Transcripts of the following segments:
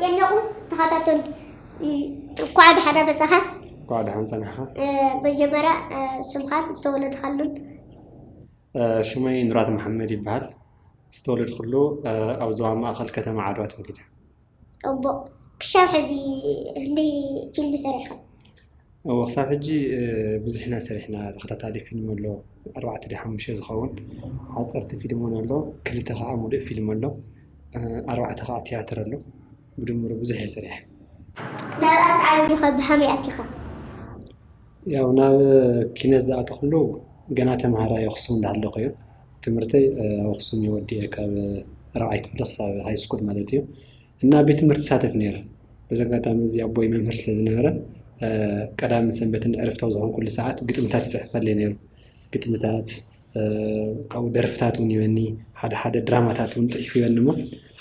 የነኹም ተኸታተልቲ፣ እም፣ እንኳዕ ደሓና መጻኻ። እንኳዕ ደሓን ጸናሕኻ። እ፣ መጀመርያ፣ እ፣ ስምኻን ዝተወለድካሉን። እ፣ ሽመይ ኑራት መሓመድ ይበሃል። ዝተወለድኩሉ፣ እ፣ ኣብ ዞባ ማእኸል ከተማ ዓድዋ ተወሊደ። ጽቡቕ። ክሻብ ሕዚ ክንደይ ፊልም ሰሪሕካ? እወ፣ ክሳብ ሕጂ፣ እ፣ ብዙሕ ኢና ሰሪሕና። ተኸታታሊ ፊልም ኣሎ፣ ኣርባዕተ ድዩ ሓሙሽተ ዝኸውን ሓፀርቲ ፊልም እውን ኣሎ፣ ክልተ ከዓ ሙሉእ ፊልም ኣሎ፣ እ፣ ኣርባዕተ ከዓ ትያትር ኣሎ። ብድምሩ ብዙሕ እየ ሰሪሐ። ናብ ኣርት ዓለምኸ ብኸመይ ኣቲኻ? ያው ናብ ኪነት ዝኣተኹሉ ገና ተምሃራይ ኣኽሱም እንዳሃለኹ እየ። ትምህርተይ፣ እ፣ ኣብ ኣኽሱም እየ ወዲኤ፣ ካብ ራብዓይ ክፍሊ ክሳብ ሃይ ስኩል ማለት እዩ። እና ኣብ ቤት ትምህርቲ ይሳተፍ ነይረ። በዚ ኣጋጣሚ እዚ ኣቦይ መምህር ስለ ዝነበረ፣ እ፣ ቀዳምን ሰንበትን ዕረፍታዊ ዝኾንኩሉ ሰዓት ግጥምታት ይፅሕፈለይ ነይሩ። ግጥምታት፣ እ፣ ካብኡ ደርፍታት እውን ይበኒ፣ ሓደ ሓደ ድራማታት እውን ፅሒፉ ይበኒ እሞ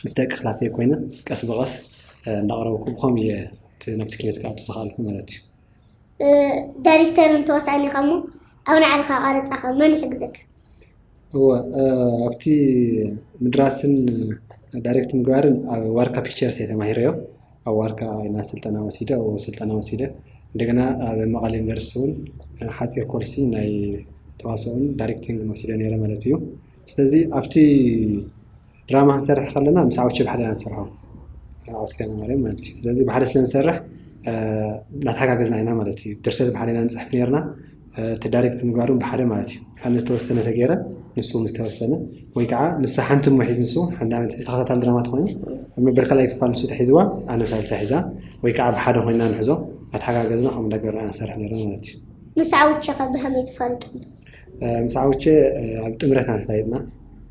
ምስ ደቂ ክላሰይ ኮይነ ቀስ ብቐስ፣ እ፣ እንዳቕረብኩ ብኸምኡ እየ እቲ ናብቲ ኪነት ክኣቱ ዝኸኣልኩ ማለት እዩ። እ፣ ዳይሬክተርን ተዋሳእን ኢኻ እሞ ኣብ ናይ ባዕልኻ ቀረፃኸ መን ይሕግዘካ? እወ፣ እ፣ ኣብቲ ምድራስን ዳይሬክት ምግባርን ኣብ ዋርካ ፒክቸርስ እየ ተማሂረዮ። ኣብ ዋርካ ኢና ስልጠና ወሲደ፣ ኣብኡ ስልጠና ወሲደ። እንደገና ኣብ መቐለ ዩኒቨርሲቲ እውን ሓፂር ኮርሲ ናይ ተዋስኦን ዳይሬክቲንግን ወሲደ ነይረ ማለት እዩ። ስለዚ ኣብቲ ድራማ ክንሰርሕ ከለና ምስ ዓውቼ ብሓደ ኢና ንሰርሖ። ዓውት ኪዳነ ማርያም ማለት እዩ። ስለዚ ብሓደ ስለ ንሰርሕ፣ እ፣ እናተሓጋገዝና ኢና ማለት እዩ። ድርሰት ብሓደ ኢና ንፅሕፍ ነይርና፣ እ፣ እቲ ዳይሬክት ምግባር እውን ብሓደ ማለት እዩ። ኣነ ዝተወሰነ ተገይረ፣ ንሱ ምስ ተወሰነ፣ ወይ ከዓ ንሳ ሓንቲ እሞ ሒዙ ንሱ፣ ሓንቲ ዓመት ሒዙ ተኸታታሊ ድራማ ተኾይኑ፣ ኣብ መበል ካልኣይ ክፋል ንሱ ተሒዝዋ፣ ኣነ ሳልሳይ ሒዛ፣ ወይ ከዓ ብሓደ ኮይና ንሕዞ፣ እናተሓጋገዝና ከምኡ እንዳገበርና ኢና ንሰርሕ ነይርና ማለት እዩ። ምስ ዓውቼ ከ ብኸመይ ትፋለጡ? እ፣ ምስ ዓውቼ፣ እ፣ ኣብ ጥምረት ኢና ተፋሊጥና።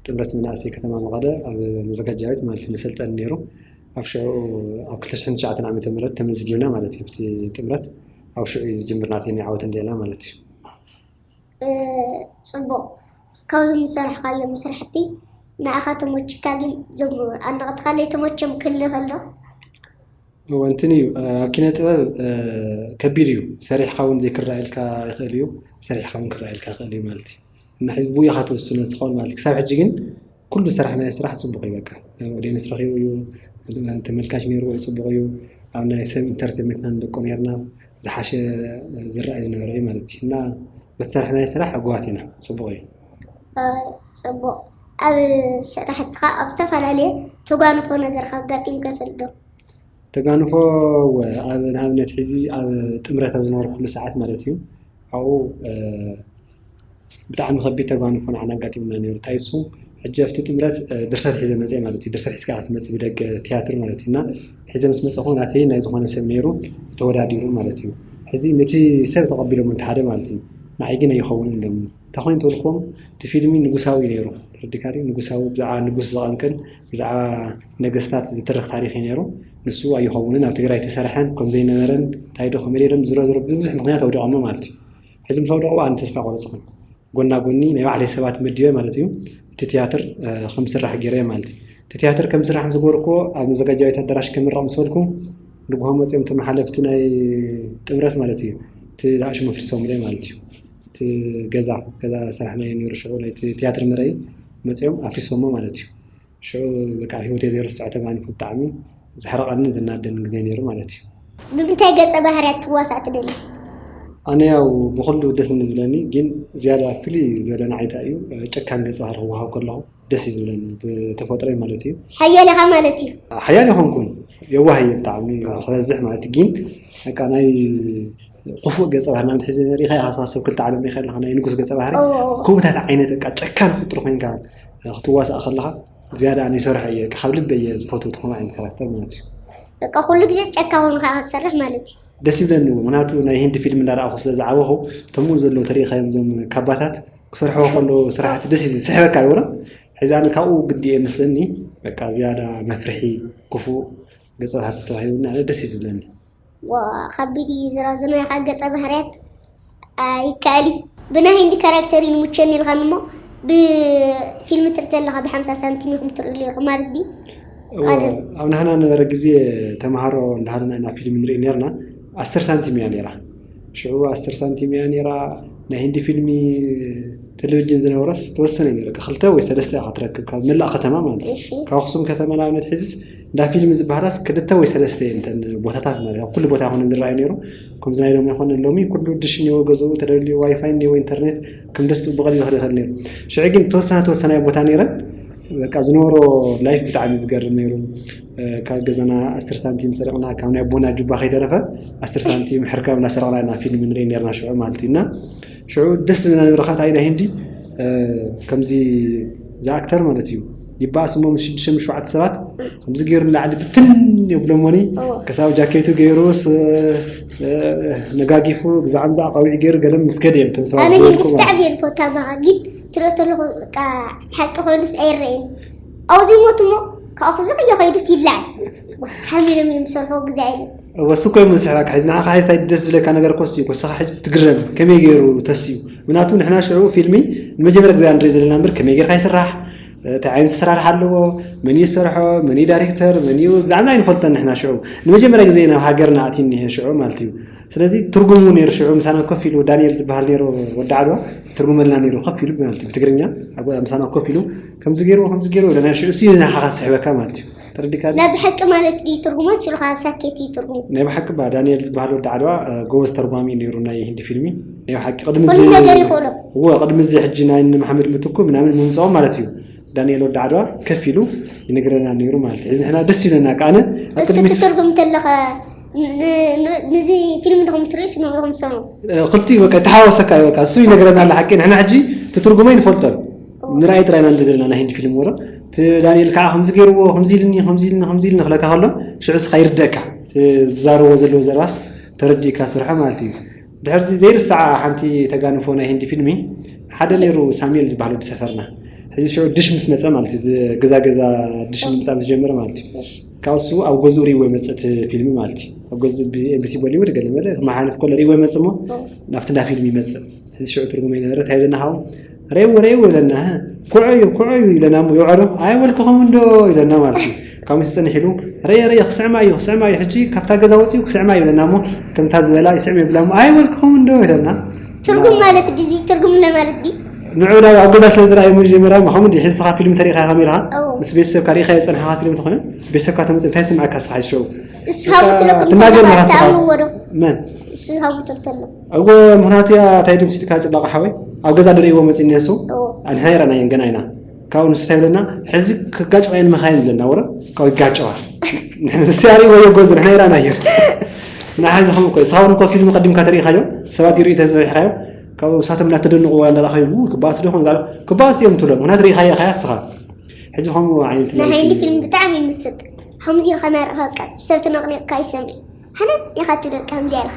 ጥምረት መናእሰይ ከተማ መቐለ ኣብ መዘጋጃ ቤት ማለት እዩ መሰልጠኒ ነይሩ። ኣብ ሽዑ፣ ኣብ ክልተ ሽሕን ትሽዓተን ዓመተ ምህረት ተመዝጊብና ማለት እዩ። ኣብቲ ጥምረት ኣብ ሽዑ እዩ ዝጅምር ናተይ ናይ ዓወት እንዴላ ማለት እዩ። እ፣ ጽቡቕ። ካብዞም ዝሰራሕካዮም ስራሕቲ ንዓኻ ተመችካ ግን እዞም ኣድነቕትኻ ለይተመችዮም ክህሉ ይኽእል ዶ? እወ፣ እንትን እዩ፣ እ፣ ኣብ ኪነ ጥበብ፣ እ፣ ከቢድ እዩ። ሰሪሕካ እውን ዘይክረኣየልካ ይኽእል እዩ፣ ሰሪሕካ እውን ክረኣየልካ ይኽእል እዩ ማለት እዩ። እና ሕዚ ብኡ ኢኻ ትውስኖ ዝኸውን ማለት እዩ። ክሳብ ሕጂ ግን ኩሉ ዝሰራሕናዮ ስራሕ ጽቡቕ እዩ። በቃ፣ እ፣ ኦድየንስ ረኺቡ እዩ፣ ተመልካች ነይርዎ እዩ፣ ጽቡቕ እዩ። ኣብ ናይ ሰብ ኢንተርቴንመንትና ንደቆ ነይርና፣ ዝሓሸ ዝረኣይ ዝነበረ እዩ ማለት እዩ። እና በቲ ዝሰራሕናዮ ስራሕ ዕጉባት ኢና። ጽቡቕ እዩ። እ፣ ጽቡቕ። ኣብ ስራሕትኻ ኣብ ዝተፈላለየ ተጓንፎ ነገር ከጋጢምካ ይፈልጥ ዶ? ተጋንፎ ወ-፣ ኣብ ንኣብነት ሕዚ ኣብ ጥምረት ኣብ ዝነበርኩሉ ሰዓት ማለት እዩ። ኣብኡ፣ እ፣ ብጣዕሚ ከቢድ ተጓንፎ ንዓና ኣጋጢሙና ነይሩ። እንታይ እሱ፣ ሕጂ ኣብቲ ጥምረት፣ እ፣ ድርሰት ሒዘ መፅየ ማለት እዩ። ድርሰት ሒዝካ ክትመፅእ ብደገ ቲያትር ማለት እዩ። እና ሒዘ ምስ መፀኹ ናተይ ናይ ዝኾነ ሰብ ነይሩ ተወዳዲሩ ማለት እዩ። ሕዚ ነቲ ሰብ ተቐቢሎም እንተ ሓደ ማለት እዩ። ንዓይ ግን ኣይኸውንን ኢሎምኒ። እንታይ ኮይኑ ተበልኩዎም፣ እቲ ፊልሚ ንጉሳዊ ነይሩ። ተረዲእካ ድዩ? ንጉሳዊ፣ ብዛዕባ ንጉስ ዘቐንቅን ብዛዕባ ነገስታት ዝትርኽ ታሪኽ እዩ ነይሩ። ንሱ ኣይኸውንን፣ ኣብ ትግራይ ኣይተሰርሐን፣ ከም ዘይነበረን፣ እንታይ ዶ ከመይ ኢሎም ዝሮ ዝሮ ብብዙሕ ምኽንያት ኣውዲቖሞ ማለት እዩ። ሕዚ ምስ ኣውደቕዎ ኣነ ተስፋ ቆረፅኹ። ጎና ጎኒ ናይ ባዕለይ ሰባት መዲበ ማለት እዩ። እቲ ትያትር፣ እ፣ ከም ዝስራሕ ገይረ ማለት እዩ። እቲ ትያትር ከም ዝስራሕ ምስ ገበርኩዎ ኣብ መዘጋጃ ቤት ኣዳራሽ ከምርቕ ምስ በልኩ ንግሆ መፅዮም እቶም ሓለፍቲ ናይ ጥምረት ማለት እዩ። እቲ ዝኣሽሙ ኣፍሪሶምለይ ማለት እዩ። እቲ ገዛ፣ ገዛ ዝሰራሕናዮ ነይሩ ሽዑ ናይቲ ትያትር መርኣዪ መፅዮም ኣፍሪሶሞ ማለት እዩ። ሽዑ በቃ ኣብ ህይወተይ ዘይርስዖ ተጋንፎ ብጣዕሚ ዘሕረቐንን ዘናደንን ግዜ ነይሩ ማለት እዩ። ብምንታይ ገጸ ባህርያት ትዋሳእ ትደሊ? ኣነ ያው ብኹሉ ደስ እንዝብለኒ ግን ዝያዳ ፍልይ ዝበለ ንዓይ እንታይ እዩ ጨካን ገጸ ባህሪ ክወሃብ ከለኹ ደስ እዩ ዝብለኒ ብተፈጥሮይ ማለት እዩ። ሓያል ኢኻ ማለት እዩ። ሓያል ይኾንኩን የዋህ እየ ብጣዕሚ ክበዝሕ ማለት እዩ ግን በቃ ናይ ክፉእ ገጸ ባህሪ ናብቲ ሕዚ ሪኢኻ ኢኻ ሰብ ክልተ ዓለም ሪኢኻ ኣለኻ ናይ ንጉስ ገጸ ባህሪ ከምኡታት ዓይነት በቃ ጨካን ፍጡር ኮይንካ ክትዋሳእ ከለኻ ዝያዳ ኣነ ይሰርሖ እየ ካብ ልበይ እየ ዝፈትዎ ትኾኑ ዓይነት ካራክተር ማለት እዩ። በቃ ኩሉ ግዜ ጨካን ኾንካ ክትሰርሕ ማለት እዩ። ደስ ይብለኒ እውን ምክንያቱ ናይ ሂንዲ ፊልም እንዳረኣኹ ስለ ዝዓበኹ እቶም ዘለዉ ተሪኢኻዮም እዞም ካባታት ክሰርሕዎ ከለዉ ስራሕቲ ደስ እዩ ዝስሕበካ ይብሎ ሕዚ ኣነ ካብኡ ግዲ እየ መስለኒ በቃ ዝያዳ መፍርሒ ክፉእ ገፀ ባህርያት ተዋሂቡኒ ኣነ ደስ እዩ ዝብለኒ። ዋ ከቢድ እዩ ዝራዘመ ኢኻ ገፀ ባህርያት ኣይከኣል እዩ ብናይ ህንዲ ካራክተር እዩ ንሙቸኒ ኢልካኒ እሞ ብፊልም ትርኢ ተለኻ ብሓምሳ ሳንቲም ኢኹም ትርእዩ ኢኹም ማለት ድዩ? እወ፣ ኣብ ናህና ነበረ ግዜ ተምሃሮ እንዳሃለና ኢና ፊልም ንርኢ ነርና። ኣስር ሳንቲም እያ ነይራ። ሽዑ ኣስር ሳንቲም እያ ነይራ። ናይ ህንዲ ፊልሚ ቴሌቪዥን ዝነበረስ ተወሰነ ነይሩ። ክልተ ወይ ሰለስተ ኢኻ ትረክብ ካብ መላእ ከተማ ማለት እዩ። ካብ ኣኽሱም ከተማ ንኣብነት ሒዝስ እንዳ ፊልም ዝበሃላስ ክልተ ወይ ሰለስተ እየን እተን ቦታታት ማለት ኣብ ኩሉ ቦታ ይኮነ ዝረኣዩ ነይሩ። ከምዚ ናይ ሎሚ ይኮነ ሎሚ ኩሉ ድሽ እኒዎ ገዝኡ ተደልዩ ዋይፋይ እኒዎ ኢንተርኔት ከም ደስ ብቐሊሉ ክደኸል ነይሩ። ሽዑ ግን ተወሰና ተወሰናይ ቦታ ነይረን በቃ ዝነበሮ ላይፍ ብጣዕሚ ዝገርም ነይሩ። ካብ ገዛና ኣስር ሳንቲም ሰሪቕና ካብ ናይ ኣቦና ጁባ ከይተረፈ ኣስር ሳንቲም ሕርካብ እናሰረቕና ኢና ፊልም ንርኢ ነርና ሽዑ ማለት እዩ እና ሽዑ ደስ ዝብለና ንብረኻ እንታይ ናይ ህንዲ ከምዚ ዝኣክተር ማለት እዩ ይበኣስ እሞ ምስ ሽዱሽተ ምስ ሸውዓተ ሰባት ከምዚ ገይሩ ንላዕሊ ብትን የብሎሞኒ ከሳብ ጃኬቱ ገይሩስ ነጋጊፉ ግዛዕምዛዕ ቀዊዕ ገይሩ ገለም ምስ ከደ እዮም ተምሰባት ኣነ ህንዲ ዝወድቁ ማለት ብጣዕሚ እየ ዝፈታ ማኻ ግን ትርኢ ተለኹ በቃ ሓቂ ኮይኑስ ኣይረእን ኣብዚ ሞት እሞ ካብኡ ዝቕዮ ከይዱስ ይላዕ ሓሚሎም እዮም ዝሰርሑ ግዜ ኣይነ ወሱ ኮይ መስሕባካ ሕዚ ንዓኻ ሓይሳይ ደስ ዝብለካ ነገር ኮስ እዩ ኮስኻ ሕጂ ትግረም ከመይ ገይሩ ተስዩ ምናቱ ንሕና ሽዑ ፊልሚ ንመጀመርያ ግዜ ንርኢ ዘለና እምበር ከመይ ጌርካ ይስራሕ እንታይ ዓይነት ኣሰራርሓ ኣለዎ መን ይሰርሖ መን ዳይሬክተር መን እዩ ብዛዕባ ኣይንፈልጠን ንሕና ሽዑ ንመጀመርያ ግዜ ናብ ሃገርና ኣትዩ እኒሀ ሽዑ ማለት እዩ ስለዚ ትርጉሙ ነይሩ ሽዑ ምሳና ኮፍ ኢሉ ዳንኤል ዝበሃል ነይሩ ወዲ ዓድዋ ትርጉመልና ነይሩ ኮፍ ኢሉ ማለት እዩ ብትግርኛ ምሳና ኮፍ ኢሉ ከምዚ ገይርዎ ከምዚ ገይርዎ ኢለና ሽዑ እሱ እዩ ንዓኻ ዝስሕበካ ማለት እዩ ተረዲካ ናይ ብሓቂ ማለት ድዩ ትርጉሙ ስልኻ ሳኬት እዩ ትርጉሙ ናይ ብሓቂ ባ ዳንኤል ዝበሃል ወዲ ዓድዋ ጎበዝ ተርጓሚ ነይሩ ናይ ህንዲ ፊልሚ ናይ ብሓቂ ቅድሚ ኩሉ ነገር ይኽእሎ እዎ ቅድሚ እዚ ሕጂ ናይ መሓመድ ምትኩ ምናምን ምምፅኦም ማለት እዩ ዳንኤል ወዲ ዓድዋ ከፍ ኢሉ ይነግረና ነይሩ ማለት እዩ። ሕዚ ንሕና ደስ ይብለና ከኣነ ኣብ እሱ ቅድሚት ትትርጉም እንተለኸ ን- ን- ንዚ ፊልም ድኹም ትርእስ ንኹም ሰሙ ክልቲኡ በቃ ተሓዋሰካ እዩ በቃ እሱ ይነግረና ኣሎ ሓቂ ንሕና ሕጂ ትትርጉሞ ይንፈልጦን ንርኣይ ጥራይና እንደ ዘለና ናይ ህንዲ ፊልም ወረ እቲ ዳንኤል ከዓ ከምዚ ገይርዎ ከምዚ ኢልኒ ከምዚ ኢልኒ ከምዚ ኢልኒ ክለካ ከሎ ሽዑ ስኻ ይርደእካ እቲ ዝዛረቦ ዘለዎ ዘረባስ ተረዲእካ ስርሖ ማለት እዩ ድሕርዚ ዘይርሳዓ ሓንቲ ተጋንፎ ናይ ህንዲ ፊልሚ ሓደ ነይሩ ሳሙኤል ዝበሃል ወዲ ሰፈርና ሕዚ ሽዑ ድሽ ምስ መፀ ማለት እዩ ገዛ ገዛ ድሽ ምምፃእ ምስ ጀመረ ማለት እዩ ካብ እሱ ኣብ ገዝኡ ሪእዎ ይመፅእ እቲ ፊልሚ ማለት እዩ ኣብ ገዝ ኤምቢሲ ቦሊውድ ገለ መለ ክመሓልፍ ከሎ ሪእዎ ይመፅእ እሞ ናብቲ እንዳ ፊልም ይመፅእ ሕዚ ሽዑ ትርጉም ይነበረ እንታይ ዘለና ሃው ረይዎ ረይዎ ይብለና ኩዖ እዩ ኩዖ እዩ ይብለና እሞ ይውዕሎ ኣይ ወልክኹም እንዶ ይብለና ማለት እዩ ካብ ምስ ፀንሕ ኢሉ ረየ ረየ ክስዕማ እዩ ክስዕማ እዩ ሕጂ ካብታ ገዛ ወፂኡ ክስዕማ ይብለና እሞ ከምታ ዝበላ ይስዕም ይብላ እሞ ኣይ ወልክኹም እንዶ ይብለና ትርጉም ማለት ድዚ ትርጉም ለማለት ድዩ ንዑ ናብ ኣብ ገዛ ስለ ዝረኣዩ መጀመርያ ከምኡ ድዩ ሕዚ ስኻ ፊልም ተሪእኻ ከመይ ኢልኻ እዎ። ምስ ቤተሰብካ ሪእኻ የፀንሓኻ ፊልም ተኾይኑ ቤተሰብካ ተመፅእ እንታይ ስምዐካ ስኻ ይሸው እሱ ሃሙት ለኩም ትናገር ተለኻ መራስኻ። ተኣምዎ ዶ መን እሱ ሃሙት ተሎ እዎ ምክንያቱ ያ እንታይ ድምሲ ድካ ጭላቕ ሓወይ ኣብ ገዛ ንርእይዎ መፂኒ እሱ እዎ። ኣንሕና ይረኣናየን ገና ኢና ካብኡ ንሱ እንታይ ብለና ሕዚ ክጋጭዋ እየን መኻይን ብለና ወረ ካብ ይጋጨዋ ንሕና ንስያሪ ወይ ጎዝ ንሕና ይረኣናዮ ንሓዚ ከም እኮ ስኻውን እኮ ፊልም ቀዲምካ ተሪኢኻዮ ሰባት ይርኢ ተዘሪሕካዮ ካብኡ እሳቶም እናተደንቑ እንዳረኸቡ ክባእስ ዶ ኾን ዛዕባ ክባእስ እዮም ትብሎም ምክንያት ርኢኻዮ ኻያ ስኻ ሕጂ ከምኡ ዓይነት ናይ ህንዲ ፊልም ብጣዕሚ ይምስጥ ከምዚ ኢልካ ናርኢኻ በቃ ሰብ ተነቕኒቕካ ይሰምዒ ሓነ ኢኻ ትብል ከምዚ ኢልካ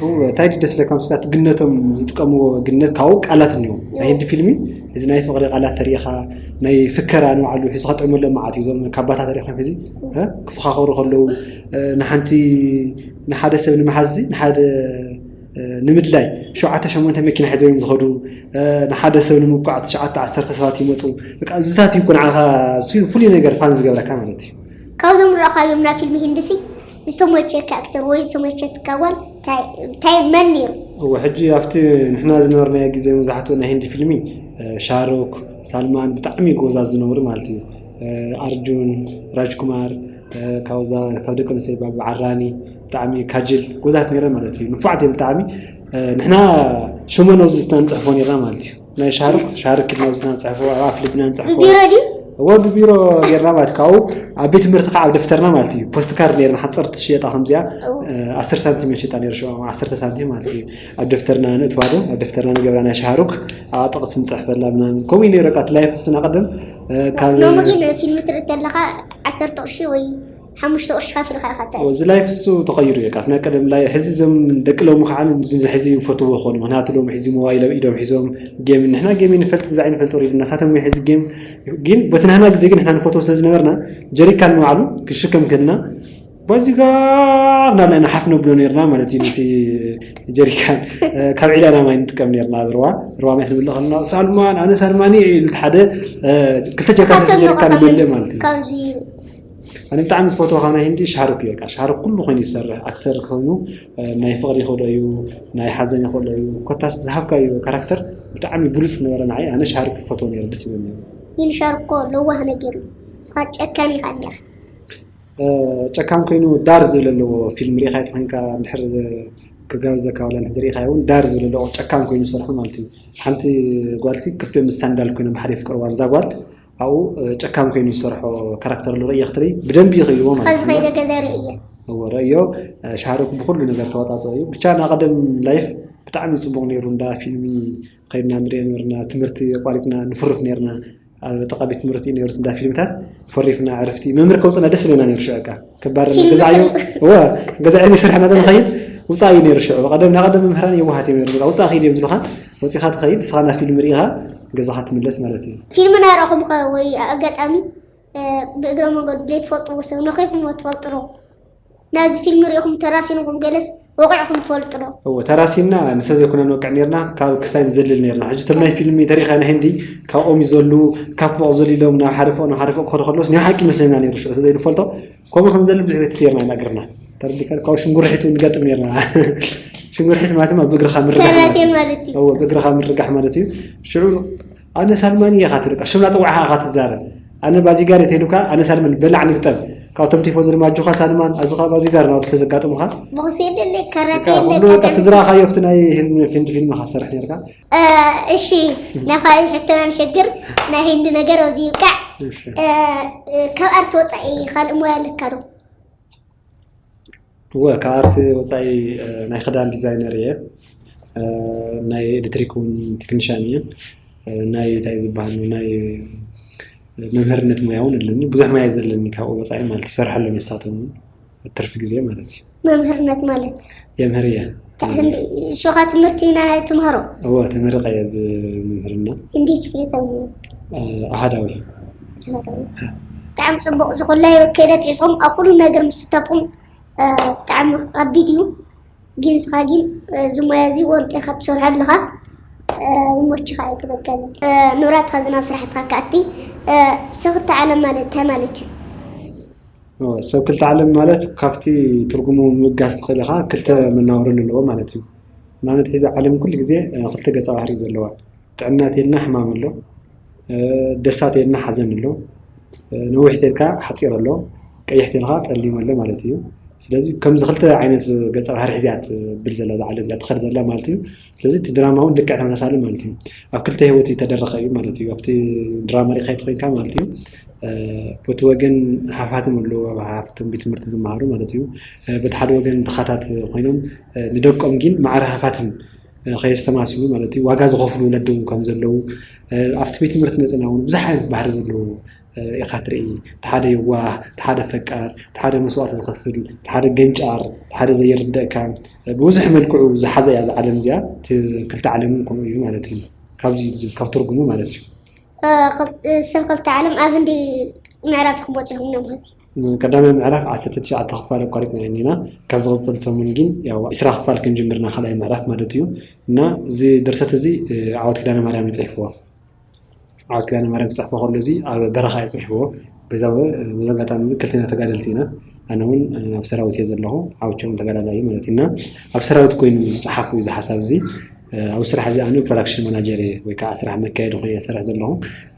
እወ እንታይ ድዩ ደስ ዝብለካ ምስላ እቲ ግነቶም ዝጥቀምዎ ግነት ካብኡ ቃላት እኒኦ ናይ ህንዲ ፊልሚ እዚ ናይ ፍቕሪ ቃላት ተሪኢኻ ናይ ፍከራ ንባዕሉ ሒዝካ ጥዕመሎም መዓት እዩ እዞም ካባታት ሪኢኻ ሕዚ ክፈኻኸሩ ከለዉ ንሓንቲ ንሓደ ሰብ ንምሓዝ ንሓደ ንምድላይ ሸውዓተ ሸሞንተ መኪና ሒዞም እዮም ዝኸዱ ንሓደ ሰብ ንምቋዕ ትሽዓተ ዓሰርተ ሰባት ይመፁ በቃ እዚታት እዩ ንዓኻ ፍሉይ ነገር ፋን ዝገብረካ ማለት እዩ ካብዞም ረኻዮም ናብ ፊልም ሂንድሲ ዝተመቸካ ኣክተር ወይ ዝተመቸትካ ጓል እንታይ መን ነይሩ እወ ሕጂ ኣብቲ ንሕና ዝነበርናዮ ግዜ መብዛሕትኡ ናይ ሂንዲ ፊልሚ ሻሩክ ሳልማን ብጣዕሚ ጎዛት ዝነበሩ ማለት እዩ ኣርጁን ራጅኩማር ካብዛ ካብ ደቂ ኣንስትዮ ባብ ዓራኒ ብጣዕሚ ካጅል ጎዛት ነይረን ማለት እዩ ንፉዓት እዮም ብጣዕሚ ንሕና ሽመን ኣብዚ ንፅሕፎ ነይርና ማለት እዩ ናይ ሻርክ ሻርክ ኢልና ኣብዚ ንፅሕፎ ኣብ ኣፍ ልብና ንፅሕፎ ብቢሮ ድዩ እወ ብቢሮ ጌርና ማለት ካብኡ ኣብ ቤት ትምህርቲ ከዓ ኣብ ደፍተርና ማለት እዩ ፖስት ካርድ ነይርና ሓፀርቲ ሽየጣ ከምዚኣ ዓሰርተ ሳንቲም ሽጣ ነይሩ ሽዑ ዓሰርተ ሳንቲም ማለት እዩ ኣብ ደፍተርና ንእትዋ ዶ ኣብ ደፍተርና ንገብራ ናይ ሻሩክ ኣብ ጥቕሲ ንፅሕፈላ ምናምን ከምኡ እዩ ነይሩ ቃ ትላይፍ እሱና ቀደም ካብ ሎሚ ግን ፊልም ትርኢ ተለኻ ዓሰርተ ቅርሺ ወይ ሓሙሽተ ቅርሺ ከፊልካ ኢኻ እትኣቱ። እዚ ላይፍ እሱ ተቐይሩ እዩ። ካብ ናይ ቀደም ላይ ሕዚ እዞም ደቂ ሎሚ ከዓ እዚ ሕዚ ይፈትዎ ይኾኑ። ምክንያቱ ሎሚ ሕዚ ሞባይል ኣብ ኢዶም ሒዞም ጌም ንሕና ጌም ይንፈልጥ ግዛዕ ይንፈልጥ ወሪድና ሳቶም ግን ሕዚ ጌም ግን በቲ ናህና ግዜ ግን ንሕና ንፈትዎ ስለ ዝነበርና ጀሪካን ንባዕሉ ክሽከም ከድና በዚ ጋር እናልና ኢና ሓፍ ነብሎ ነርና ማለት እዩ ነቲ ጀሪካን ካብ ዒዳና ማይ ንጥቀም ነርና ኣብ ርዋ ርዋ ማይ ክንምልእ ከለና ሳልማን ኣነ ሳልማን እየ ኢሉ ሓደ ክልተ ጀሪካን ጀሪካን ይመልእ ማለት እዩ ኣነ ብጣዕሚ ዝፈትዎ ካብ ናይ ህንዲ ሻሩክ እዩ በቃ ሻሩክ ኩሉ ኮይኑ ይሰርሕ ኣክተር ኮይኑ ናይ ፍቅሪ ይኽእሎ እዩ ናይ ሓዘን ይኽእሎ እዩ ኮታስ ዝሃብካዮ ካራክተር ብጣዕሚ ብሉፅ ነበረ ንዓይ ኣነ ሻሩክ ይፈትዎ ነይረ ደስ ይብል ነይሩ ግን ሻሩክ እኮ ለዋህ ነገር እዩ ንስኻ ጨካን ኢኻ እንዲኻ እ፣ ጨካን ኮይኑ ዳር ዝብል ኣለዎ ፊልም ርኢኻ ተኾይንካ፣ እንድሕር ክጋብዘካ ዋላ እንድሕር ዝርኢኻ እውን ዳር ዝብል ኣለዎ ጨካን ኮይኑ ዝሰርሖ ማለት እዩ። ሓንቲ ጓልሲ ክልቲኦም ምስ ሳንዳል ኮይኖም ብሓደ የፍቅርዋ እዛ ጓል ኣብኡ፣ እ፣ ጨካን ኮይኑ ዝሰርሖ ካራክተር ኣሎ ርእየ ክትርኢ ብደንቢ ይኽእልዎ ማለት ከዚ እዩ። ከይደ ገዛ ርእየ። እዎ ርእዮ፣ እ፣ ሻህረኩ ብኩሉ ነገር ተዋፃፅኦ እዩ። ብቻ ናይ ቀደም ላይፍ ብጣዕሚ ፅቡቕ ነይሩ። እንዳ ፊልሚ ከይድና ንሪኦ ነበርና፣ ትምህርቲ ኣቋሪፅና ንፍርፍ ነርና። ኣብ ጥቓ ቤት ትምህርቲ እዩ ነይሩ እንዳ ፊልምታት። ፈሪፍና ዕርፍቲ መምህር ከውፅና ደስ ይብለና ነይሩ። ሽዑ እካ ከባር ፊልም ገዛዓዮ ትርኢ። እወ ገዛዓዮ ዘይሰርሐና ዶ ንኸይድ ውፃእ እዩ ነይሩ። ሽዑ ቀደም ናይ ቀደም መምህራን የዋሃት እዮም ነይሩ። ውፃእ ከይድ እዮም ዝብሉኻ፣ ወፂኻ ትኸይድ ንስኻ ናብ ፊልም ርኢኻ ገዛኻ ትምለስ ማለት እዩ። ፊልም ናይ ረኹም ኸ ወይ ኣጋጣሚ እ፣ ብእግረ መንገዱ ዘይትፈልጥዎ ሰብ ነኺኹም ትፈልጡ ዶ? ናብዚ ፊልም ሪኢኹም ተራሲንኩም ገለስ ወቂዕኩም ትፈልጡ ዶ? እወ ተራሲና ንሰብ ዘይኮና ንወቅዕ ነርና፣ ካብ ክሳይ ንዘልል ነርና። ሕጂ እቶም ናይ ፊልም ተሪኻ ናይ ህንዲ ካብ ኦም ይዘሉ፣ ካብ ፎቕ ዘሊሎም ናብ ሓደ ፎቕ ናብ ሓደ ፎቕ ክኸዱ ከለስ ናይ ሓቂ መስለና ነይሩ። ሽዑ ስለዘይንፈልጦ ከምኡ ክንዘልል ብዙሕ ቤት ሴርና ኢና እግርና ተረዲካ። ካብ ሽንጉርሒት እውን ንገጥም ነርና። ሽንጉርሒት ማለት ድማ ብእግርኻ ምርጋሕ ማለት ካራቴ እዩ። ማለት እዩ። እወ ብእግርኻ ምርጋሕ ማለት እዩ። ሽዑ ኣነ ሳልማን እየ ኢኻ ትብል፣ ሽምና ጽዋዕኻ ኢኻ ትዛረብ። ኣነ ባዚጋር እየ ተይሉካ ኣነ ሳልማን በላዕ ንግጠም። ካብቶም ቲፎ ዝልማጁኻ ሳልማን ኣዚ ኸኣ ባዚጋር ናብቲ ዘጋጥሙኻ። ቦክስ የለለ ካራቴ በቃ የለ ኩሉ በቃ ካራቴ ትዝራኻዮ ኣብቲ ናይ ህልሚ ፊልም ፊልም ኢኻ ትሰርሕ ነርካ። እ፣ እሺ፣ ናብ ካልእ ሕቶና ንሸግር። ናይ ህንዲ ነገር ኣብዚ ይብቃዕ። እሺ። እ፣ እ፣ ካብ ኣርት ወጻኢ ካልእ ሞያ ኣለካ ዶ? እወ፣ ካብ ኣርት ወጻኢ፣ እ፣ ናይ ክዳን ዲዛይነር እየ። እ፣ ናይ ኤሌክትሪክ እውን ቴክኒሻን እየ። እ፣ ናይ እንታይ ዝበሃል፣ ናይ መምህርነት ሞያ እውን ኣለኒ። ብዙሕ ሞያ እዩ ዘለኒ ካብኡ ወጻኢ ማለት እዩ። ይሰርሐሎም እየ ንሳቶም እውን ኣብ ትርፊ ግዜ ማለት እዩ። መምህርነት ማለት? የምህር እየ። ታ-፣ ህንዲ፣ ሸኻ ትምህርቲ ናይ ትምህሮ? እወ፣ ተመሪቐ እየ ብመምህርና። ህንዲ ክፍሊ ተምሂሩ? እ፣ ኣሃዳዊ። ኣሃዳዊ። ብጣዕሚ ጽቡቕ። ዝኹላይ ወከለ ጢሶም ኣብ ኩሉ ነገር ምስታፍኩም፣ እ፣ ብጣዕሚ ከቢድ እዩ። ግን ንስኻ ግን፣ እ፣ እዚ ሞያ እዚ ወንጢኻ ትሰርሖ ኣለኻ። እ፣ ይመችኻ እዩ ክበካ ግን። እ፣ ንብረትካ እዚ ናብ ስራሕትኻ ክኣቲ፣ እ፣ ሰብ ክልተ ዓለም ማለት እንታይ ማለት እዩ? እወ፣ ሰብ ክልተ ዓለም ማለት ካብቲ ትርጉሙ ምብጋስ ትኽእል ኢኻ፣ ክልተ መናወሪ ኣለዎ ማለት እዩ። ንኣብነት ሕዚ ዓለም ኩሉ ግዜ፣ እ፣ ክልተ ገጸ ባህሪ እዩ ዘለዋ። ጥዕና ተልና ሕማም ኣሎ፣ እ፣ ደስታ ተልና ሓዘን ኣሎ፣ እ፣ ነዊሕ ተልካ ሓጺር ኣሎ፣ ቀይሕ ተልካ ጸሊም ኣሎ ማለት እዩ። ስለዚ ከምዚ ክልተ ዓይነት ገጸ ባህሪ ሒዛ እያ ትብል ዘላ እዛ ዓለም እዚኣ ትኸድ ዘላ ማለት እዩ። ስለዚ እቲ ድራማ እውን ልክዕ ተመሳሳሊ ማለት እዩ። ኣብ ክልተ ህይወት እዩ ተደረኸ እዩ ማለት እዩ። ኣብቲ ድራማ ሪእኻ ተኾይንካ ማለት እዩ። እ፣ በቲ ወገን ሃፋትም ኣለዉ፣ ኣብ ሃፍቶም ቤት ትምህርቲ ዝመሃሩ ማለት እዩ። እ፣ በቲ ሓደ ወገን ድኻታት ኮይኖም፣ እ፣ ንደቆም ግን ማዕረ ሃፋትም፣ እ፣ ከየስተማስሉ ማለት እዩ። ዋጋ ዝኸፍሉ ወለዲ እውን ከም ዘለዉ፣ እ፣ ኣብቲ ቤት ትምህርቲ መጸና እውን ብዙሕ ዓይነት ባህሪ ዘለዎ፣ እ፣ ኢኻ ትርኢ። እቲ ሓደ የዋህ፣ እቲ ሓደ ፈቃር፣ እቲ ሓደ መስዋእቲ ዝኸፍል፣ እቲ ሓደ ገንጫር፣ እቲ ሓደ ዘይርደእካ፣ እ፣ ብብዙሕ መልክዑ ዝሓዘ እያ እዛ ዓለም እዚኣ። እቲ ክልተ ዓለም እውን ከምኡ እዩ ማለት እዩ። ካብዚ ካብ ትርጉሙ ማለት እዩ። እ፣ ክል-፣ እ፣ ሰብ ክልተ ዓለም ኣብ ህንዲ ምዕራፍ ኢኹም በጺሑም እዮም ማለት እዩ። እ፣ ቀዳማይ ምዕራፍ ዓሰርተ ትሽዓተ ክፋል ኣቋሪጽና ኢና። ካብ ዝቕጽል ሰሙን ግን ያው ዕስራ ክፋል ክንጅምር ኢና፣ ካልኣይ ምዕራፍ ማለት እዩ። እና እዚ ድርሰት እዚ፣ እ፣ ዓወት ኪዳነ ማርያም እዩ ጽሒፍዎ። ዓወት ኪዳነ ማርያም ክጽሕፎ ከሎ እዚ ኣብ በረኻ እዩ ጽሒፍዎ። በዛ፣ በዚ ኣጋጣሚ እዚ ክልቴና ተጋደልቲ ኢና። ኣነ እውን፣ እ፣ ኣብ ሰራዊት እየ ዘለኹ፣ ዓውቸውን ተጋዳላይ እዩ ማለት እዩ። እና ኣብ ሰራዊት ኮይኑ ዝጸሓፉ እዩ እዚ ሓሳብ እዚ። እ፣ ኣብ ስራሕ እዚ ኣነ ፕሮዳክሽን ማናጀር እየ፣ ወይ ከዓ ስራሕ መካየዲ ኮይኑ እየ ዝሰርሕ ዘለኹ።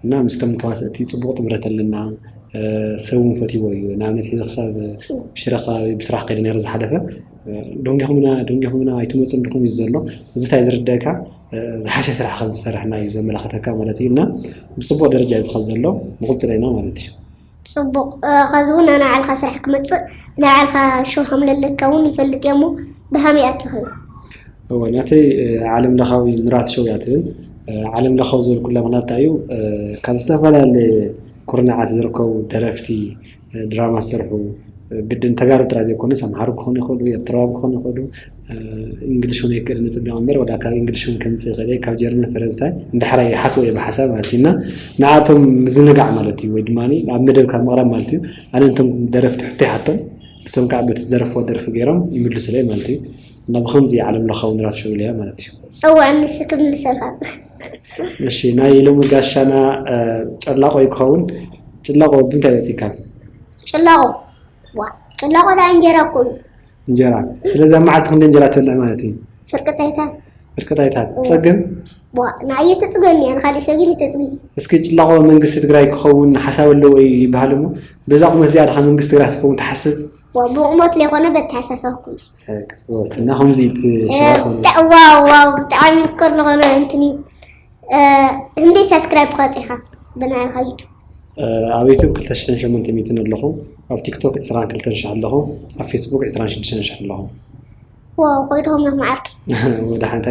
እና ምስቶም ተዋሰእቲ ጽቡቕ ጥምረት ኣለና። እ፣ ሰብ እውን ፈትይዎ እዩ። ንኣብነት ሕዚ ክሳብ ሽረ ከባቢ ብስራሕ ከይደ ነይረ ዝሓለፈ፣ እ፣ ደንጊኹምና፣ ደንጊኹምና ኣይትመጹን ዲኹም እዩ ዘሎ። እዚ እንታይ ዝርደእካ፣ እ፣ ዝሓሸ ስራሕ ከም ዝሰርሕና እዩ ዘመላኽተካ ማለት እዩ። እና ብጽቡቕ ደረጃ እዩ ዝኸድ ዘሎ፣ ንቕጽሎ ኢና ማለት እዩ። ጽቡቕ። እ፣ ኸዚ እውን ናይ ባዕልኻ ስራሕ ክመጽእ፣ ናይ ባዕልኻ ሾው ከም ለለካ እውን ይፈልጥ እየ እሞ፣ ብኸመይ ኣቲኻ እዩ? እወ፣ ናተይ፣ እ፣ ዓለም ለኻዊ ንራት ሾው እያ ትብል። እ፣ ዓለም ለኻዊ ዝበልኩላ ምኽንያት እንታይ እዩ? እ፣ ካብ ዝተፈላለየ ኩርናዓት ዝርከቡ ደረፍቲ፣ እ፣ ድራማ ዝሰርሑ፣ እ፣ ግድን ተጋሩ ጥራይ ዘይኮኑስ፣ ኣምሓሩ ክኾኑ ይኽእሉ፣ ኤርትራውያን ክኾኑ ይኽእሉ፣ እ፣ እንግሊሽ እውን ኣይክእልን እጽበዮም እምበር፣ ዋላ ካብ እንግሊሽ እውን ከምጽእ ይኽእል እየ፣ ካብ ጀርመን፣ ፈረንሳይ፣ እንድሕር ኣይሓስቦ እየ ብሓሳብ ማለት እዩ። እና ንዓቶም ምዝንጋዕ ማለት እዩ፣ ወይ ድማ ኣብ መደብ ካብ ምቕራብ ማለት እዩ። ኣነ ነቶም ደረፍቲ ሕቶ ይሓቶም፣ ንሶም ከዓ በቲ ዝደረፍዎ ደርፊ ገይሮም ይምልሱለይ ማለት እዩ። እና ብኸምዚ ዓለም ለኻዊ ንራት ሾው ኢለያ ማለት እዩ። ጸውዐኒ እስኪ ክምልሰልካ። እሺ፣ ናይ ሎሚ ጋሻና፣ እ፣ ጨላቆ እዩ ክኸውን። ጭላቆ ብምንታይ ወፂካ? ጭላቆ? ዋ፣ ጭላቆ ደኣ እንጀራ እኮ እዩ። እንጀራ። ስለዚ ኣብ መዓልቲ ክንደይ እንጀራ ትበልዕ ማለት እዩ? ፍርቂ ጣይታ። ፍርቂ ጣይታ። እወ። ትጸግብ? ዋ ንኣየ ተፅገኒ እያ ንካሊእ ሰብ ግን ተፅግኒ። እስኪ ጭላቆ መንግስቲ ትግራይ ክኸውን ሓሳብ ኣለዎ ይበሃል እሞ በዛ ቁመት እዚኣ ድካ መንግስቲ ትግራይ ክትከውን ትሓስብ? ዋ ብቁመት ለይኮነ በተሓሳሰብኩም እና ከምዚ ዋው ዋው ብጣዕሚ ምክር ዝኾነ እንትን እዩ። ህንደይ ሳብስክራይብ ክበፅሕ ኢኻ ብናይ ዩቱብ? ኣብ ዩቱብ ክልተ ሽሕን ሸሞንተ ሚእትን ኣለኹ፣ ኣብ ቲክቶክ ዕስራን ክልተን ሽሕ ኣለኹ፣ ኣብ ፌስቡክ ዕስራን ሽዱሽተን ሽሕ ኣለኹ። ዋው ኮይድኹም ኢኹም ዓርከይ። ወደ ሓንታ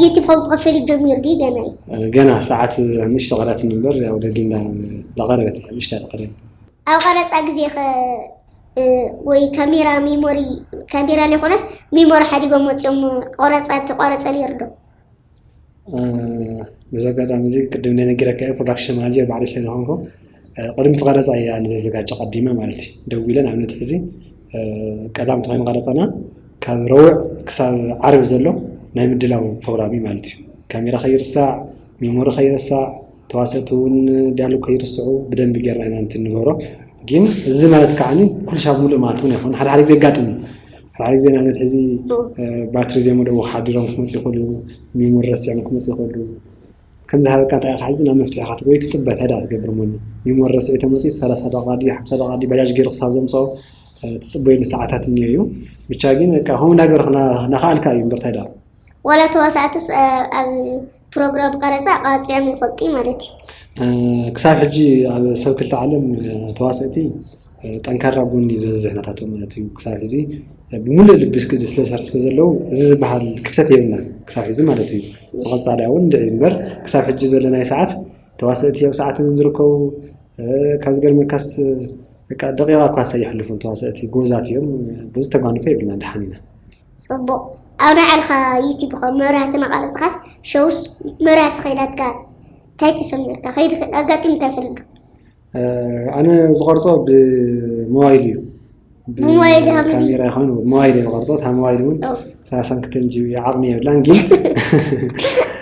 ዩቱብ ከም ክኸፍል ጀሚሩ ድዩ ገና እዩ? ገና ሰዓት ንእሽቶ ቀሪያትኒ እምበር ያው ደጊምና ላቀረበት ንእሽታ ቀሪያ። ኣብ ቀረፃ ግዜ ኸ ወይ ካሜራ ሜሞሪ ካሜራ ዘይኮነስ ሜሞሪ ሓዲጎም ወፂኦም ቆረፃ ተቋረፀ ነይሩ ዶ? በዚ ኣጋጣሚ እዚ ቅድም ናይ ነጊረካ እየ ፕሮዳክሽን ማናጀር ባዕለይ ስለ ዝኾንኩ ቅድሚ እቲ ቀረፃ እየ ኣነ ዘዘጋጀ ቀዲመ ማለት እዩ። ደዊለ ንኣብነት ሕዚ ቀዳም ተኾይኑ ቀረፃና ካብ ረቡዕ ክሳብ ዓርቢ ዘሎ ናይ ምድላው ፕሮግራም እዩ ማለት እዩ። ካሜራ ከይርሳዕ፣ ሜሞሪ ከይርሳዕ፣ ተዋሰእቲ እውን ዲያሎግ ከይርስዑ ብደንቢ ጌርና ኢና እንትን ንገብሮ። ግን እዚ ማለት ከዓ ኩሉ ሻብ ሙሉእ ማለት እውን ኣይኮነ። ሓደ ሓደ ግዜ የጋጥም እዩ። ሓደ ሓደ ግዜ ንኣብነት ሕዚ ባትሪ ዘይመልኡ ሓዲሮም ክመፁ ይኽእሉ፣ ሚሞሪ ረሲዖም ክመፁ ይኽእሉ። ከም ዝሃበካ እንታይ ኢኻ ሕዚ ናብ መፍትሒ ኢኻ ትጎይ ትፅበ እንታይ ደኣ ትገብር እሞ ሚሞሪ ረሲዑ ተመፂኡ ሰላሳ ደቂቃ ድዩ ሓምሳ ደቂቃ ድዩ ባጃጅ ገይሩ ክሳብ ዘምፅኦ ትፅበየሉ ሰዓታት እኒኦ እዩ። ብቻ ግን በቃ ከምኡ እንዳገበርካ ናኸኣልካ እዩ እምበር እንታይ ደኣ ዋላ ተዋሳእትስ ኣብ ፕሮግራም ቀረፃ ቃፂዖም ይፈልጡ ማለት እዩ። ክሳብ ሕጂ ኣብ ሰብ ክልተ ዓለም ተዋሰእቲ ጠንካራ ጎኒ ዝበዝሕ ናታቶም ማለት እዩ። ክሳብ ሕዚ ብምሉእ ልቢ ስለ ዝሰርሑ ስለ ዘለዉ እዚ ዝበሃል ክፍተት የብልናን ክሳብ ሕዚ ማለት እዩ። ብቐፃሊ እውን እንድዒ እምበር ክሳብ ሕጂ ዘለናይ ሰዓት ተዋሰእቲ ኣብ ሰዓቶም ዝርከቡ ካብ ዝገርመካስ በቃ ደቂቃ እኳ ሳይሕልፉ ተዋሰእቲ ጎበዛት እዮም። ብዙ ተጓንፎ የብልና ደሓን ኢና። ፅቡቕ ኣብ ናይ ዓልኻ ዩቲብ ኸ መብራህቲ መቓረፅኻስ ሸውስ መብራህቲ ኸይዳትካ እንታይ ተሰሚዑካ ከይዱ ኣጋጢምካ ይፈልጥ ዶ? ኣነ ዝቐርፆ ብሞባይል እዩ። ብሞባይል ከምዚ ካሜራ ይኾን ብሞባይል እየ ዝቐርፆ። እታ ሞባይል እውን ሰላሳን ክልተን ጂቢ ዓቕሚ የብላን ግን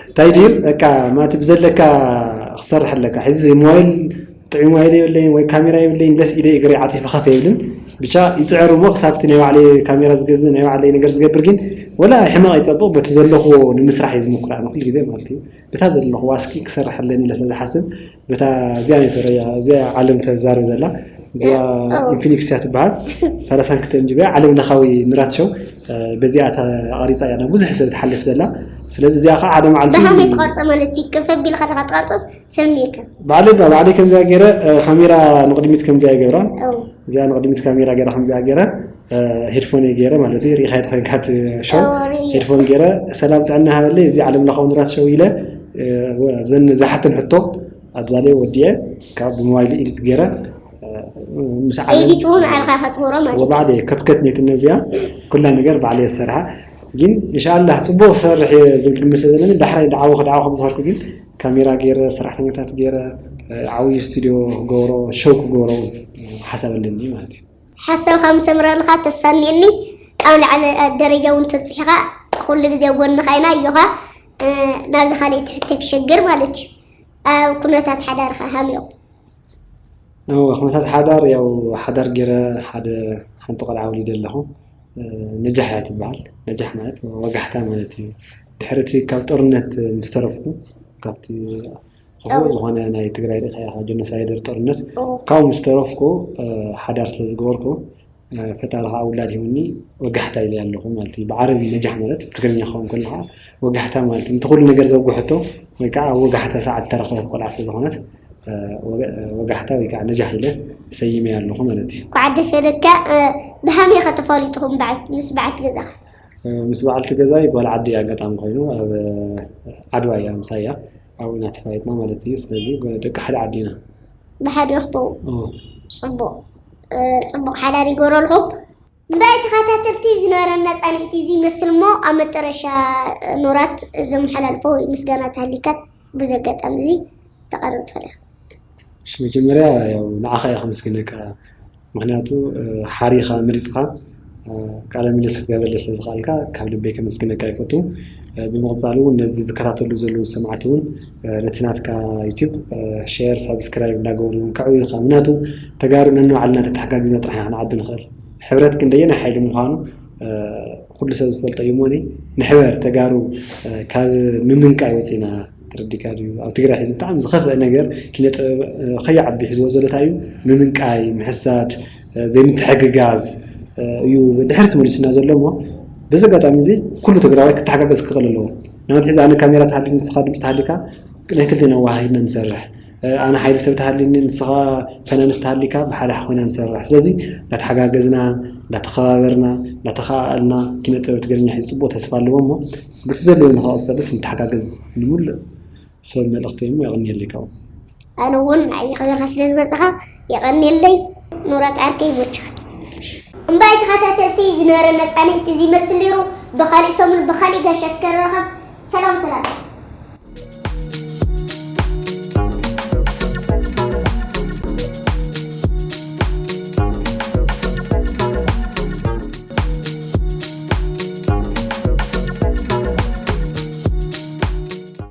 እንታይ ድዩ በቃ ማለት ብዘለካ ክሰርሕ ኣለካ። ሕዚ ሞባይል ጥዑይ ሞባይል የብለይን ወይ ካሜራ የብለይን ደስ ኢደ እግረይ ዓፂፈ ከፍ የብልን። ብቻ ይፅዕር እሞ ክሳብቲ ናይ ባዕለይ ካሜራ ዝገዝእ ናይ ባዕለይ ነገር ዝገብር ግን ወላ ሕመቕ ይፀብቕ በቲ ዘለኽዎ ንምስራሕ እየ ዝምኩር ኣነ ኩሉ ግዜ ማለት እዩ። በታ ዘለኽዋ እስኪ ክሰርሕ ኣለኒ ኢለ ስለ ዝሓስብ በታ እዚኣ ነይተረያ እዚኣ ዓለም ተዛርብ ዘላ እዚኣ ኢንፊኒክስ እያ ትበሃል። ሰላሳን ክልተን ጂቢ ዓለም ለኻዊ ምራት ሸው በዚኣ ተቐሪፃ እያ ናብ ብዙሕ ሰብ ትሓልፍ ዘላ። ስለዚ እዚኣ ከዓ ሓደ መዓልቲ ብሃመይ ትቐርፀ ማለት እዩ። ከፍ ኣቢልካ ዲኻ ትቐርፆስ ሰሚዕካ? ባዕለይ ባዕለይ ከምዚኣ ገይረ ካሜራ ንቕድሚት ከምዚኣ ይገብራ። እዚኣ ንቕድሚት ካሜራ ገይረ ከምዚኣ ገይረ ሄድፎን ገይረ ማለት እዩ። ሪኢኻ ተኾይንካ እቲ ሸው ሄድፎን ገይረ ሰላም ጥዕና ሃበለይ እዚ ዓለም ለኻዊ ምራት ሸው ኢለ ዘን ዝሓተን ሕቶ ኣብዛለይ ወዲኤ ካብ ብሞባይል ኤዲት ገይረ ምስ ዓለም ኤዲት እውን ባዕልኻ ኢኻ ትገብሮ ማለት እዩ። ወባዕደ ከብከት ኔት እነዚኣ ኩላ ነገር ባዕለ ዝሰርሓ ግን ኢንሻኣላህ ፅቡቅ ዝሰርሕ እየ ዝብል ግምት ስለ ዘለኒ ዳሕራይ ዳዕወ ክዳዕወ ከም ዝኸድኩ ግን ካሜራ ገይረ ሰራሕተኛታት ገይረ ዓብዩ ስቱዲዮ ክገብሮ ሸው ክገብሮ ሓሳብ ኣለኒ ማለት እዩ። ሓሳብካ ምሰምረልካ ተስፋ እኒአኒ ኣብ ላዕሊ ደረጃ እውን ተብፂሕካ ኩሉ ግዜ ጎንካ ኢና ኣዮኻ ናብዚ ካልእ ትሕተ ክሸግር ማለት እዩ ኣብ ኩነታት ሓዳርካ ሃምዮም እወ ኩነታት ሓዳር ያው ሓዳር ገይረ ሓደ ሓንቲ ቆልዓ ወሊደ ኣለኹ። ነጃሕ እያ ትበሃል። ነጃሕ ማለት ወጋሕታ ማለት እዩ። ድሕሪ እቲ ካብ ጦርነት ምስ ተረፍኩ ካብቲ ክፉእ ዝኾነ ናይ ትግራይ ርኢኻ ኢኻ ጀኖሳይደር ጦርነት ካብኡ ምስ ተረፍኩ ሓዳር ስለ ዝገበርኩ ፈጣሪ ከዓ ውላድ ሂቡኒ ወጋሕታ ኢለ ኣለኹ ማለት እዩ። ብዓረብ እዩ ነጃሕ ማለት ብትግርኛ ክኸውን ከሎ ከዓ ወጋሕታ ማለት እዩ። እቲ ኩሉ ነገር ዘጉሕቶ ወይ ከዓ ኣብ ወጋሕታ ሰዓት ዝተረኸበት ቆልዓ ስለ ዝኾነት ወጋሕታ ወይ ከዓ ነጃሕ ኢለ ሰይመያ ኣለኹ ማለት እዩ። እንኳዕ ደስ በለካ። ብሃመይ ኢኻ ተፋሊጥኹም ምስ በዓልቲ ገዛኻ? ምስ በዓልቲ ገዛይ ጓል ዓዲ ኣጋጣሚ ኮይኑ ኣብ ዓድዋ እያ ምሳይ እያ ኣብኡ ኢና ተፋሊጥና ማለት እዩ። ስለዚ ደቂ ሓደ ዓዲ ኢና። ብሓደ ይኽበቡ። ፅቡቕ ፅቡቕ ሓዳር ይገረልኩም። እምበኣይ ተኸታተልቲ ዝነበረና ፃንሒት እዚ ይመስል እሞ ኣብ መጠረሻ ኖራት ዘመሓላልፎ ወይ ምስጋና ተሃልይካ በዚ ኣጋጣሚ እዚ ተቐርብ ትኽእል ኢኻ። እሺ መጀመርያ ያው ንዓኻ እየ ከመስግነካ ምኽንያቱ ሓሪኻ መሪፅኻ ቃለ ምልልስ ክትገብረለይ ስለ ዝኸኣልካ ካብ ልበይ ከመስግነካ ይፈቱ። ብምቕፃል እውን ነዚ ዝከታተሉ ዘለዉ ሰማዕቲ እውን ነቲ ናትካ ዩቲብ ሼር ሳብስክራይብ እንዳገበሩ እውን ከዕብዩልካ ምኽንያቱ ተጋሩ ነንባዕልና ተተሓጋጊዝና ጥራሕ ኢና ክንዓቢ ንኽእል። ሕብረት ክንደየናይ ሓይሊ ምዃኑ ኩሉ ሰብ ዝፈልጦ እዩ። ሞኒ ንሕበር ተጋሩ ካብ ምምንቃይ ወፂና፣ ተረዲካ ድዩ? ኣብ ትግራይ ሕዚ ብጣዕሚ ዝኸፍአ ነገር ኪነ ጥበብ ከይዓቢ ሒዝዎ ዘሎ እንታይ እዩ? ምምንቃይ፣ ምሕሳድ፣ ዘይምትሕግጋዝ እዩ ድሕሪ ትመሊስና ዘሎ። እሞ በዚ ኣጋጣሚ እዚ ኩሉ ትግራዋይ ክተሓጋገዝ ክኽእል ኣለዎ። ንኣብነት ሕዚ ኣነ ካሜራ ተሃልዩ፣ ንስኻ ድምፂ ተሃሊካ፣ ናይ ክልቴና ዋሃሂድና ንሰርሕ። ኣነ ሓይሊ ሰብ ተሃልዩኒ፣ ንስኻ ፈናንስ ተሃሊካ፣ ብሓደ ኮይና ንሰርሕ። ስለዚ እንዳተሓጋገዝና፣ እንዳተኸባበርና፣ እንዳተኸኣልና ኪነ ጥበብ ትግርኛ ሕዚ ፅቡቅ ተስፋ ኣለዎ። እሞ ብቲ ዘለዎ ንኸቐፀልስ ንተሓጋገዝ ንምሉእ ሰብ መልእኽቲ እሞ የቐንየለይ ካብኡ። ኣነ እውን ንዓይ ክብርካ ስለ ዝመፅኻ የቐንየለይ። ኑራት ዓርከይ ይመችኻ። እምባይ ተኸታተልቲ፣ ዝነበረ መፃንሒት እዚ ይመስል ነይሩ። ብኻሊእ ሰሙን ብኻሊእ ጋሻ እስከ ንራኸብ። ሰላም ሰላም።